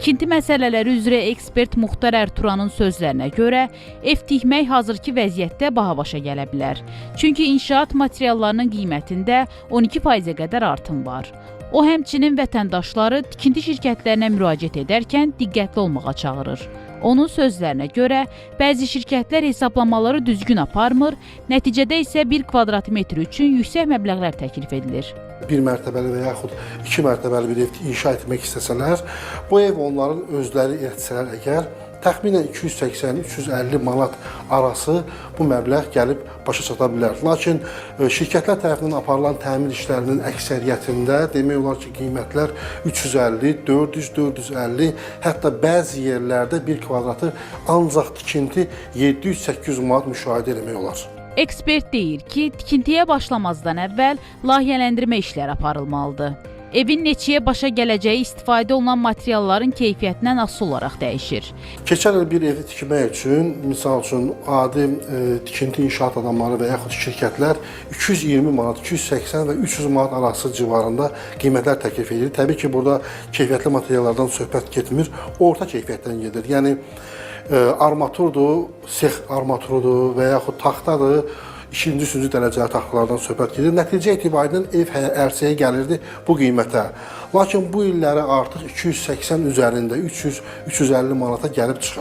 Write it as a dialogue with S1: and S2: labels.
S1: Tikinti məsələləri üzrə ekspert Muxtar Ərturanın sözlərinə görə ev tikmək hazırki vəziyyətdə baha başa gələ bilər. Çünki inşaat materiallarının qiymətində 12%-ə qədər artım var. O həmçinin vətəndaşları tikinti şirkətlərinə müraciət edərkən diqqətli olmağa çağırır. Onun sözlərinə görə bəzi şirkətlər hesablamaları düzgün aparmır, nəticədə isə 1 kvadrat metr üçün yüksək məbləğlər təklif edilir.
S2: Bir mərtəbəli və yaxud iki mərtəbəli bir ev inşa etmək istəsələr, bu ev onların özləri etsələr əgər, təxminən 280-350 manat arası bu məbləğ gəlib başa çata bilər. Lakin şirkətlər tərəfindən aparılan təmir işlərinin əksəriyyətində demək olar ki, qiymətlər 350, 400, 450, hətta bəzi yerlərdə bir kvadratı ancaq tikinti 700-800 manat müşahidə etmək olar.
S1: Ekspert deyir ki, tikintiyə başlamazdan əvvəl layihələndirmə işləri aparılmalıdır. Evin neçəyə başa gələcəyi istifadə olunan materialların keyfiyyətindən asılı olaraq dəyişir.
S2: Keçən il bir evi tikmək üçün, misal üçün, adi tikinti inşaat adamları və yaxud şirkətlər 220 manat, 280 və 300 manat arası civarında qiymətlər təklif edir. Təbii ki, burada keyfiyyətli materiallardan söhbət getmir, orta keyfiyyətdən gedir. Yəni armaturdur, sex armaturudur və yaxud taxtadır, ikinci, üçüncü dərəcəli taxtalardan söhbət gedir. Nəticə etibarilə ev ərsəyə gəlirdi bu qiymətə. Lakin bu illəri artıq 280 üzərində, 300, 350 manata gəlib çıxır.